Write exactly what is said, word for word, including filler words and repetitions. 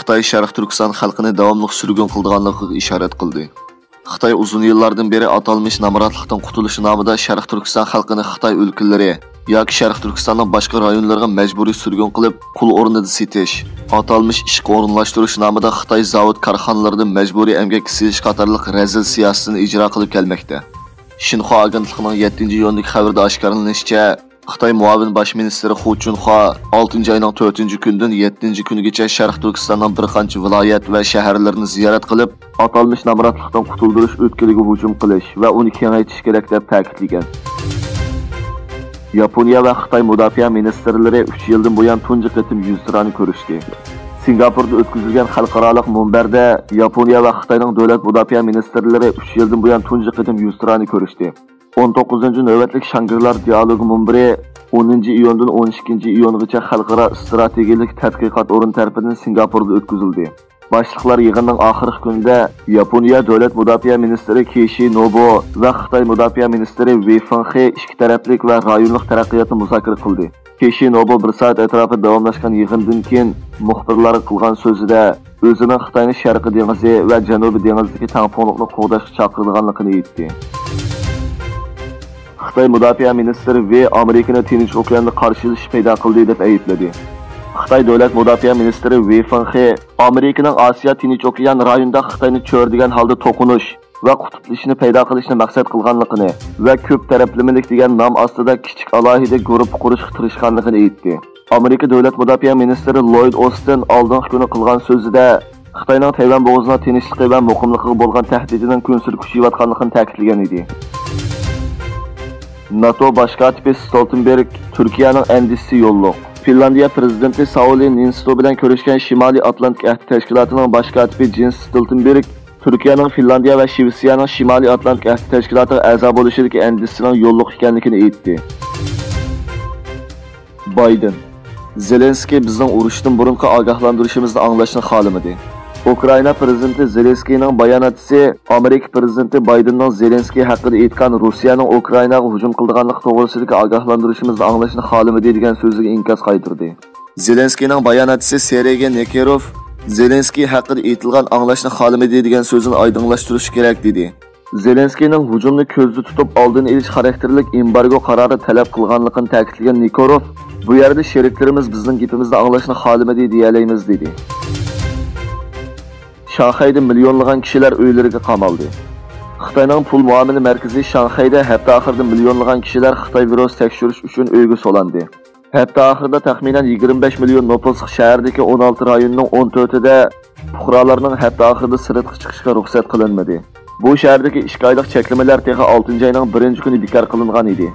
خىتاي شەرقىي تۈركىستان خەلقىنى داۋاملىق سۈرگۈن قىلىدىغانلىقىغا ئىشارەت قىلدى. خىتاي ئۇزۇن يىللاردىن بېرى ئاتالمىش نامراتلىقتىن قۇتۇلۇش نامىدا شەرقىي تۈركىستان خەلقىنى خىتاي ئۆلكىلىرى ياكى شەرقىي تۈركىستاننىڭ باشقا رايونلىرىغا مەجبۇرىي سۈرگۈن قىلىپ، قۇل ئورنىدا سېتىش، ئاتالمىش ئىشقا ئورۇنلاشتۇرۇش نامىدا خىتاي زاۋۇت كارخانىلىرىدىن مەجبۇرىي ئەمگەككە سېلىش قاتارلىق رەزىل سىياسىتىنى ئىجرا قىلىپ كەلمەكتە. شىنخۇا ئاگېنتلىقىنىڭ يەتتىنچى ئىيۇندىكى خەۋىرىدە ئاشكارىلىنىشىچە، خىتاي مۇئاۋىن باش مىنىستىرى خۇ چۈنخۇا ئالتىنچى ئاينىڭ تۆتىنچى كۈنىدىن يەتتىنچى كۈنىگىچە شەرقىي تۈركىستاننىڭ بىر قانچە ۋىلايەت ۋە شەھەرلىرىنى زىيارەت قىلىپ، ئاتالمىش نامراتلىقتىن قۇتۇلدۇرۇش ئۆتكىلىگە ھۇجۇم قىلىش ۋە ئۇنى كېڭەيتىش كېرەك، دەپ تەكىتلىگەن. ياپونىيە ۋە خىتاي مۇداپىئە مىنىستىرلىرى ئۈچ يىلدىن بۇيان تۇنجى قېتىم يۈزتۇرانە كۆرۈشتى. سىنگاپوردا ئۆتكۈزۈلگەن خەلقئارالىق مۇنبەردە ياپونىيە ۋە خىتاينىڭ دۆلەت مۇداپىئە مىنىستىرلىرى ئۈچ يىلدىن بۇيان تۇنجى قېتىم يۈزتۇرانە كۆرۈشتى. ئون توققۇزىنچى نۆۋەتلىك شاڭگرىلار دىئالوگى مۇنبىرى ئونىنچى ئىيۇندىن ئون ئىككىنچى ئىيۇنغىچە خەلقئارا ئىستراتېگىيەلىك تەتقىقات ئورنى تەرىپىدىن سىنگاپوردا ئۆتكۈزۈلدى. باشلىقلار يىغىنىنىڭ ئاخىرقى كۈنىدە ياپونىيە دۆلەت مۇداپىئە مىنىستىرى كىشى نوبۇ ۋە خىتاي مۇداپىئە مىنىستىرى ۋېي فېڭخې ئىككى تەرەپلىك ۋە رايونلۇق تەرەققىياتنى مۇزاكىرە قىلدى. كىشى نوبۇ بىر سائەت ئەتراپىدا داۋاملاشقان يىغىندىن كېيىن مۇخبىرلارغا قىلغان سۆزىدە، ئۆزىنىڭ خىتاينى شەرقىي دېڭىزى ۋە جەنۇبىي دېڭىزدىكى تەڭپۇڭلۇقنى قوغداشقا چاقىرىدىغانلىقىنى ئېيتتى. خىتاي مۇداپىئە مىنىستىرى ۋېي ئامېرىكىنى تىنچ ئوكياندا قارشى ئېلىش پەيدا قىلدى دەپ ئەيىبلىدى. خىتاي دۆلەت مۇداپىئە مىنىستىرى ۋېي فېڭخې ئامېرىكىنىڭ ئاسىيا تىنچ ئوكيان رايونىدا خىتاينى چۆرىدىگەن ھالدا توقۇنۇش ۋە قۇتۇپلىشىنى پەيدا قىلىشنى مەقسەت قىلغانلىقىنى ۋە كۆپ تەرەپلىمىلىك دېگەن نام ئاستىدا كىچىك ئالاھىدە گۇرۇپپا قۇرۇشقا تىرىشقانلىقىنى ئېيتتى. ئامېرىكا دۆلەت مۇداپىئە مىنىستىرى لويد ئوستىن ئالدىنقى كۈنى قىلغان سۆزىدە، خىتاينىڭ تەيۋەن بوغۇزىنىڭ تىنچلىقى ۋە مۇقىملىقىغا بولغان تەھدىتىنىڭ كۈنسېرى كۈچىيىۋاتقانلىقىنى تەكىتلىگەن ئىدى. ناتو باش كاتىپى ستولتېنبېرگ تۈركىيەنىڭ ئەندىشىسى يوللۇق. فىنلاندىيە پىرېزىدېنتى ساۇلى نىنىستو بىلەن كۆرۈشكەن شىمالىي ئاتلانتىك ئەھدى تەشكىلاتىنىڭ باش كاتىپى جېنس ستولتېنبېرگ تۈركىيەنىڭ فىنلاندىيە ۋە شىۋېتسىيەنىڭ شىمالىي ئاتلانتىك ئەھدى تەشكىلاتىغا ئەزا بولۇشىدىكى ئەندىشىسىنىڭ يوللۇق ئىكەنلىكىنى ئېيتتى. بايدېن، زېلېنسكىي بىزنىڭ ئۇرۇشتىن بۇرۇنقى ئاگاھلاندۇرۇشىمىزنى ئاڭلاشنى خالىمىدى. ئۇكرائىنا پىرېزىدېنتى زېلېنسكىينىڭ باياناتچىسى ئامېرىكا پىرېزىدېنتى بايدېننىڭ زېلېنسكىي ھەققىدە ئېيتقان، روسىيەنىڭ ئۇكرائىناغا ھۇجۇم قىلىدىغانلىقى توغرىسىدىكى ئاگاھلاندۇرۇشىمىزنى ئاڭلاشنى خالىمىدى، دېگەن سۆزىگە ئىنكاس قايتۇردى. زېلېنسكىينىڭ باياناتچىسى سېرگېي نېكېروف زېلېنسكىي ھەققىدە ئېيتىلغان ئاڭلاشنى خالىمىدى دېگەن سۆزىنى ئايدىڭلاشتۇرۇشى كېرەك، دېدى. زېلېنسكىينىڭ ھۇجۇمنى كۆزدە تۇتۇپ ئالدىنى ئېلىش خاراكتېرلىك ئېمبارگو قارارى تەلەپ قىلغانلىقىنى تەكىتلىگەن نېكوروف، بۇ يەردە شېرىكلىرىمىز بىزنىڭ گېپىمىزنى ئاڭلاشنى خالىمىدى دېيەلەيمىز، دېدى. شاڭخەيدە مىليونلىغان كىشىلەر ئۆيلىرىگە قامالدى. خىتاينىڭ پۇل مۇئامىلە مەركىزى شاڭخەيدە ھەپتە ئاخىرىدا مىليونلىغان كىشىلەر خىتاي ۋىرۇسى تەكشۈرۈش ئۈچۈن ئۆيگە سولاندى. ھەپتە ئاخىرىدا تەخمىنەن يىگىرمە بەش مىليون نوپۇسلۇق شەھەردىكى ئون ئالتە رايوننىڭ ئون تۆتىدە پۇقرالارنىڭ ھەپتە ئاخىرىدا سىرتقا چىقىشقا رۇخسەت قىلىنمىدى. بۇ شەھەردىكى ئىككى ئايلىق چەكلىمىلەر تېخى ئالتىنچى ئاينىڭ بىرىنچى كۈنى بىكار قىلىنغان ئىدى.